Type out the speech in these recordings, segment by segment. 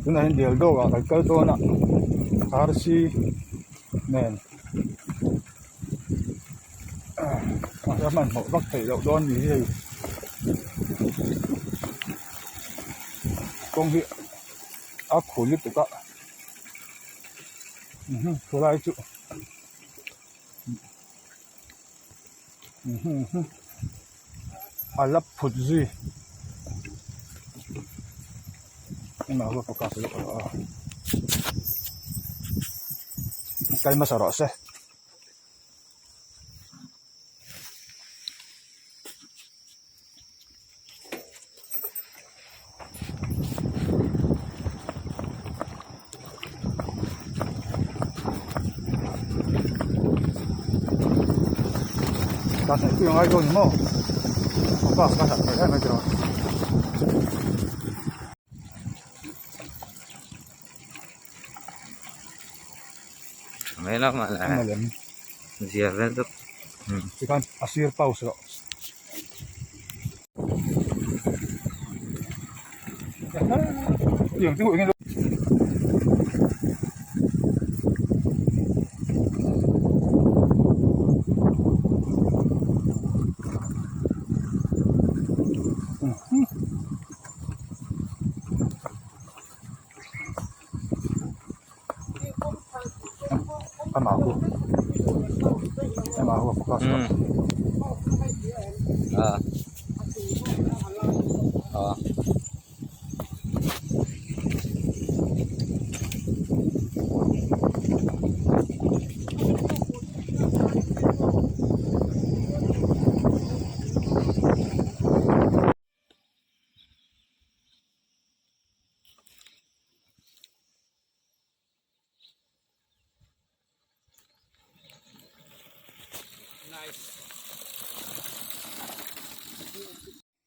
Tunah hian dial dawk ah kan kal dawn a rc nen a hmanhmawh vak theih loh dawn ni hi hei kawng hi a khul lutuk a khulai chu a la phut zui engmah huat pawh ka sawi tawh lo a kal hmasa rawh se. Ta hnaih pui angai dawn ni maw bus ka hlat thei em mai tiraw. Mai lam ah lah zia vel deuh tikhan a sir pause rawh. Amah hu amah hu a focus a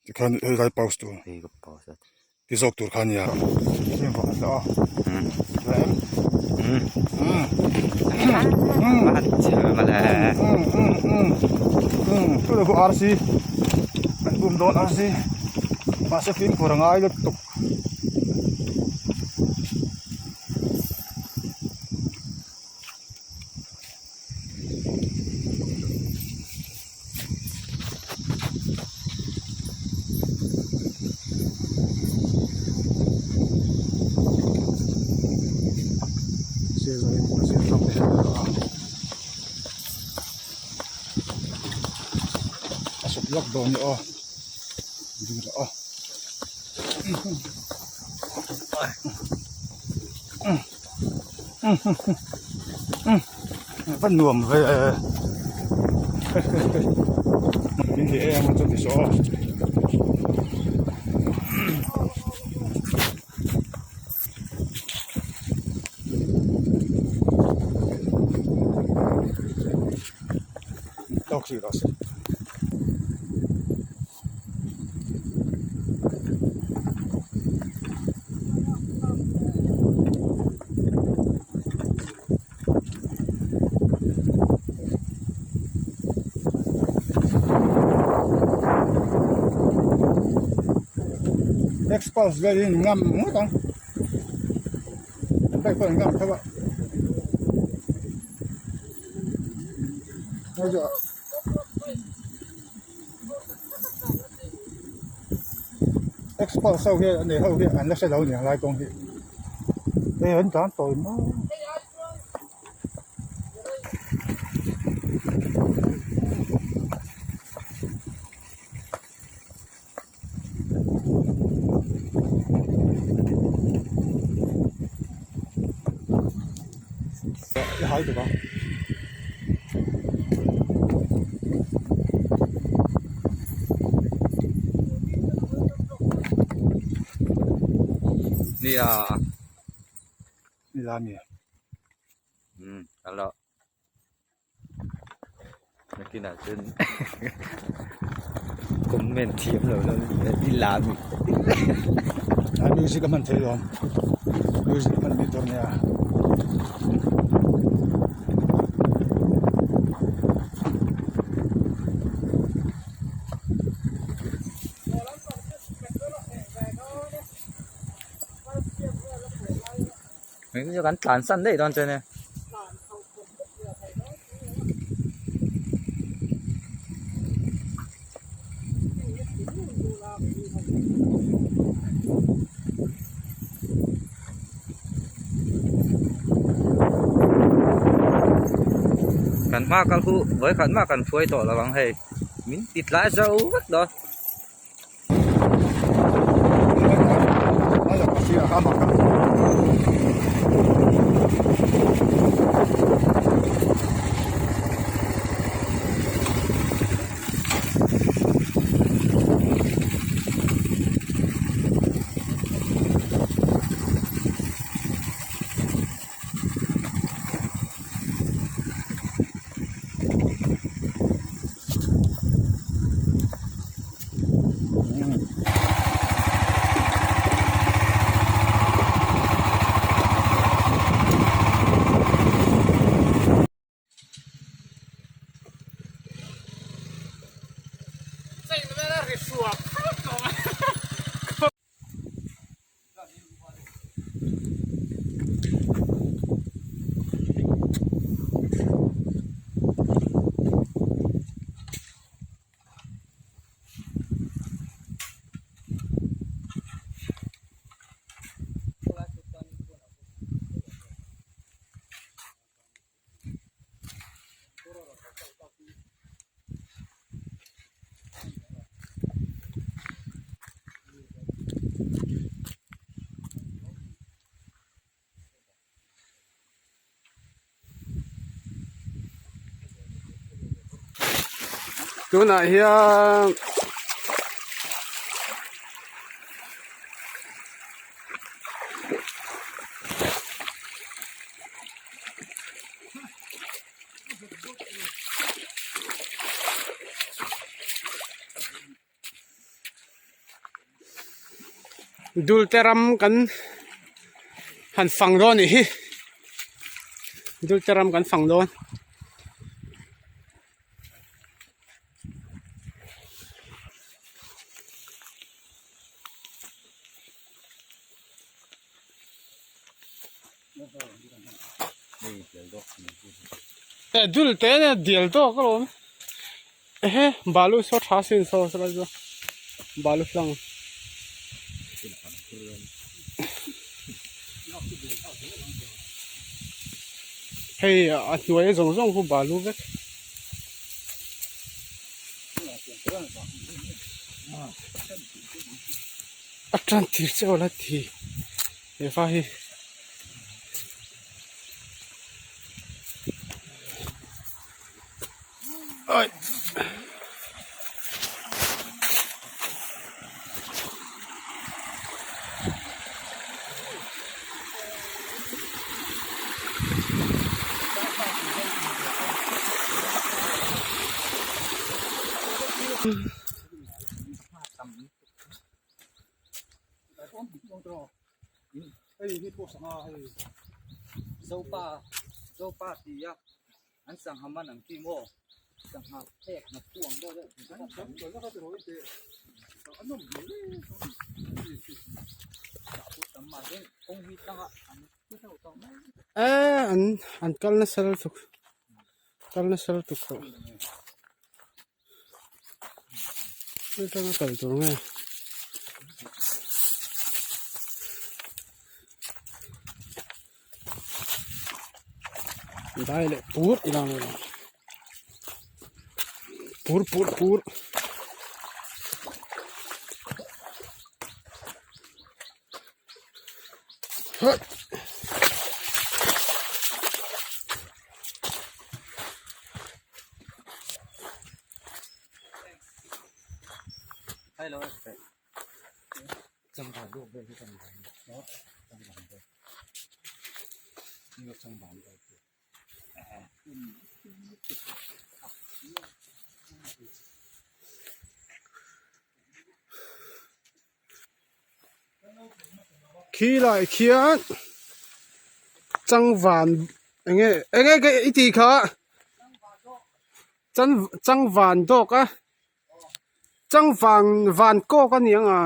Tikhan hei lai pause tur hei ka pause a ti zawk tur kha nia rc an bum dawn rc mahse fimkhur a ngai lutuk. A sawp lawk dawn ni aw ding rawh aw. Va nuam ve min ti em a chuti saw tawk hrih rawh se. Xpulse vel hi ngam ngawt ang bike pawh an ngam tho a. Xpulse ho hi nei ho hi an la hre lo aniang lai kawng hi hei an tlan tawi mai. I hai tuk a. Nia. Ni la mi. Alo. Nakinah chuan comment thiam lo lo ni a i la mi a music a hman thei lo music a hman bik dawn nia. Kan tlan san daih dawn chuan e. Kan hma kal hu vawikhat mah kan hruai tawh lo ang hei min ti tlai zo vek dawn. Tunah hian Dulte ram kan han fang dawn anih hi Dulte ram kan fang dawn. Eh dul te nè dial tawk alawm ehe balu saw tha sin saw saw chu balu hlang hei a hnuai zawng zawng khu balu vek. A tan tir chauh la ti he va hi. Ai. Zopa Zopa ti a an sangha man ang chi maw sangha phek na thu ang deuh deuh Eh an an kal nasa lutuk kal nasa lutuk tawh. Atanga kal tur nge dai leh pur ila ang ila pur pur pur hah. Khi lai khian changvan enge enge ka i tih kha chan changvan dawk a changvan van kawk a ni ang a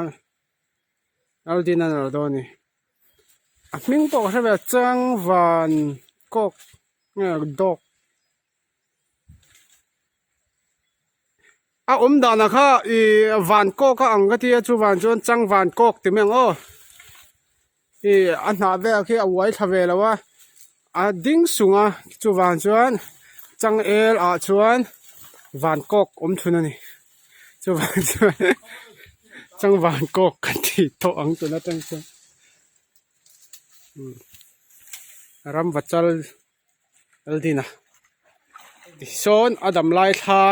Aldin a nalh dawn a ni. A hming pawh ka hre ve a changvan kawk nge dawk a awm danah kha ih van kawk a ang ka tia chuvan chuan changvan kawk ti mai ang aw ih a hnah vel khi a uai thla ve lo a a ding sung a chuvang chuan changel ah chuan van kawk awm thun a ni chuvang chuan changvan kawk kan tih tawh ang tun atang chuan ramvachal Aldina tisawn a dam lai thla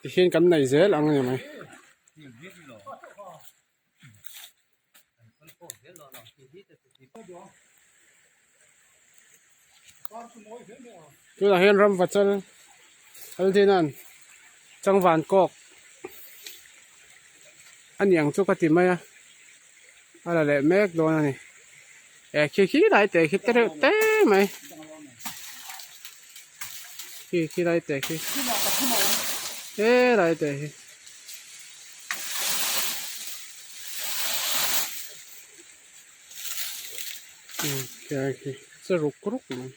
ti hian kan nei zel ang a ni mai. Tunah hian ramvachal Aldina'n changvan kawk a ni ang chu ka ti mai a a la leh mek dawn a ni eh khi khi lai te khi te reuh te mai khi khi lai te khi he lai te hi. Khi khi che ruk ruk mai.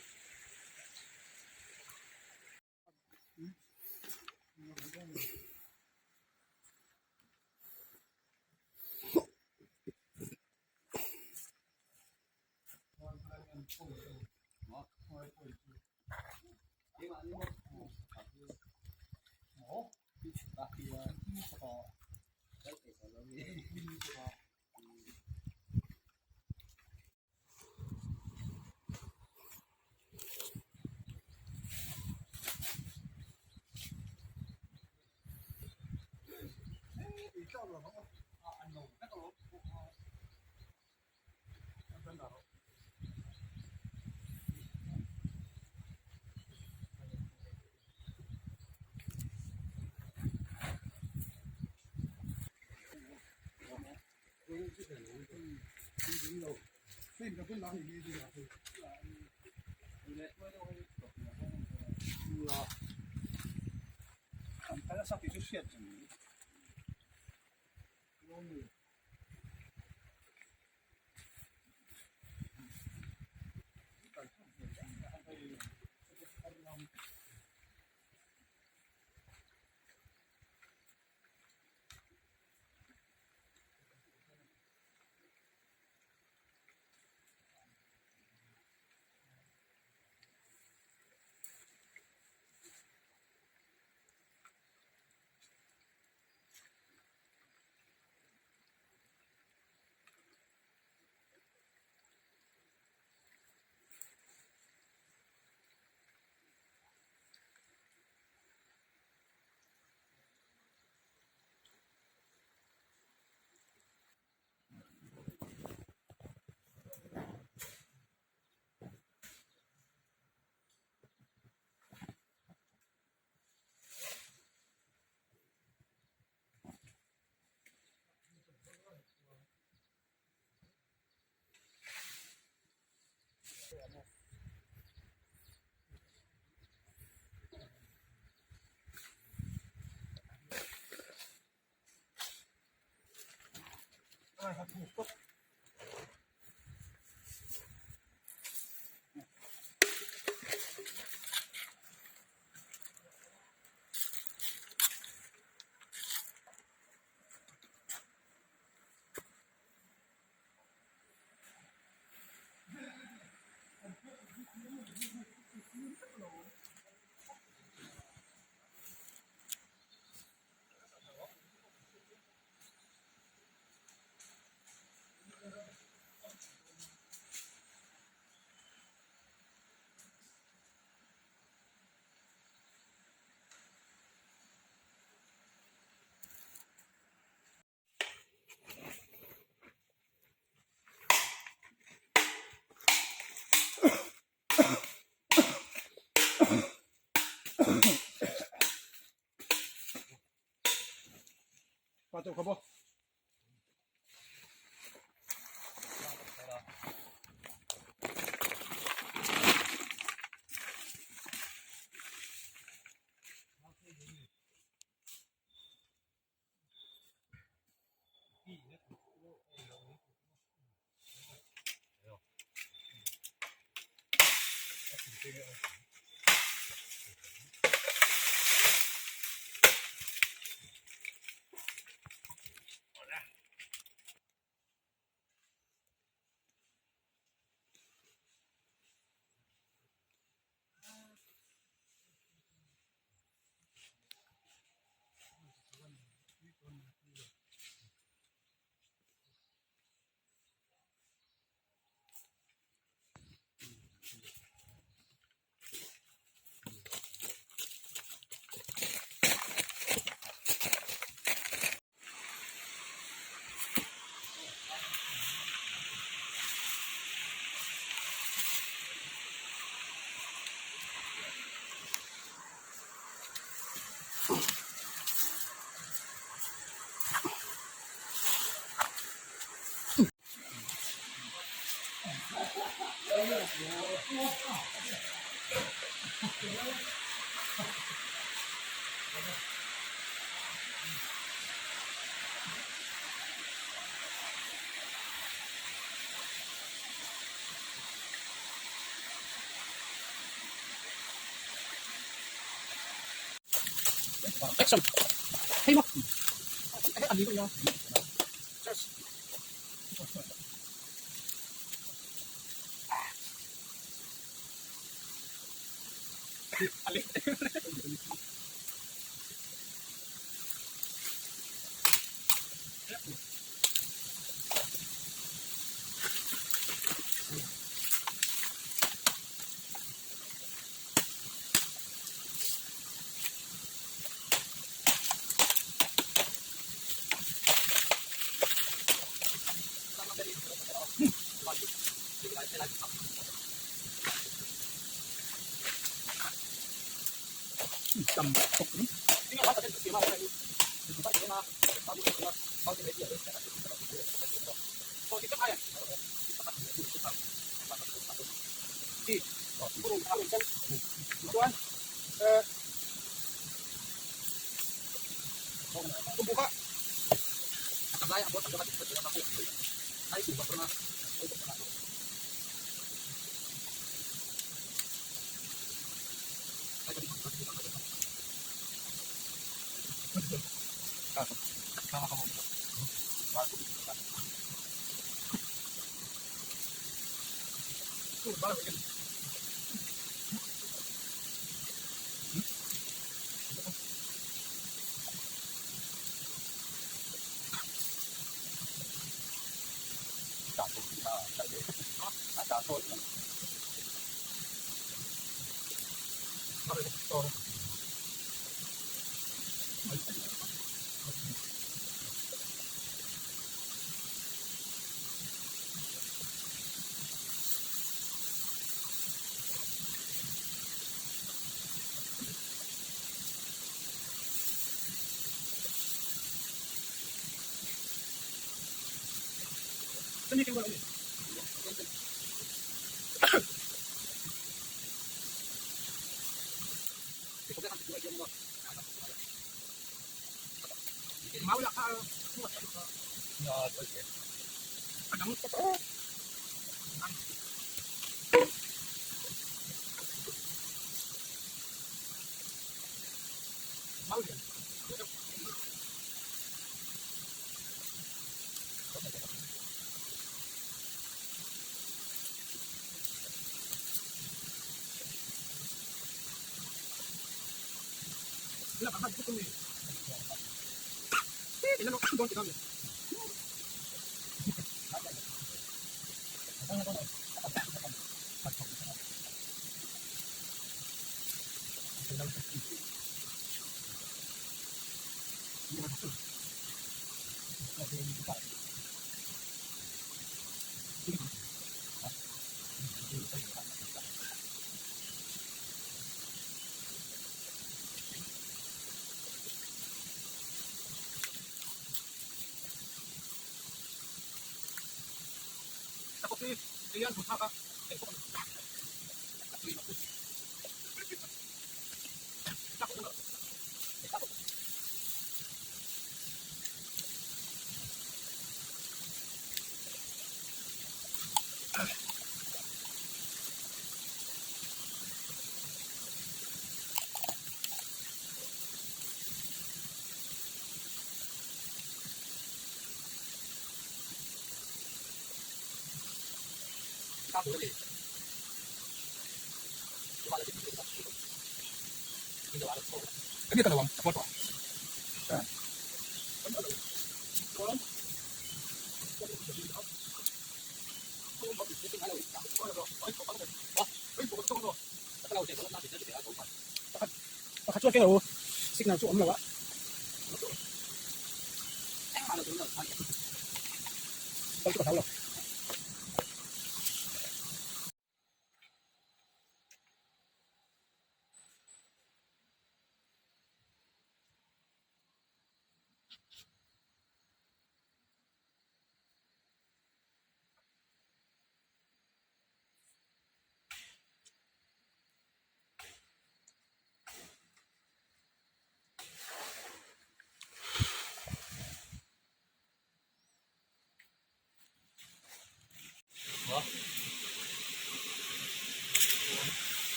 Action! Hei maw!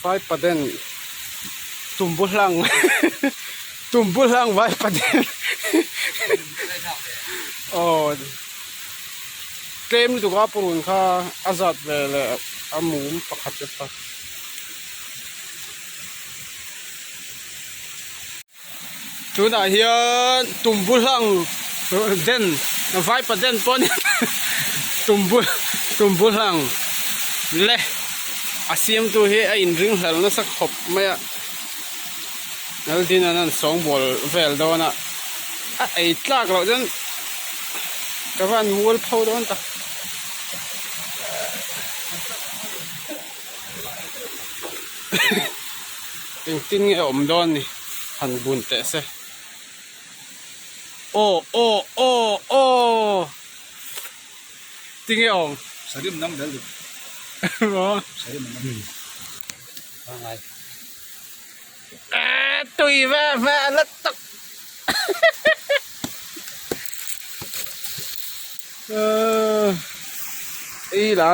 Vaipaden tumbu hlang tumbu hlang vaipaden aw tlem lutuk a purun kha a zat ve leh a mum pakhat te kha. Tunah hian tumbu hlang den vaipa den pawh a ni tumbu tumbu hlang le a siamtu hi a inring hlel nasa khawp mai a Naldin an an sawngbawl vel dawn a a ei tlak loh chuan ka van mual pho dawn tak. Engtin nge awm dawn ni han bun teh se aw aw aw aw tinge awm sarim nam zel duh maw sarim an nam pangai tui ve ve la tak ei la.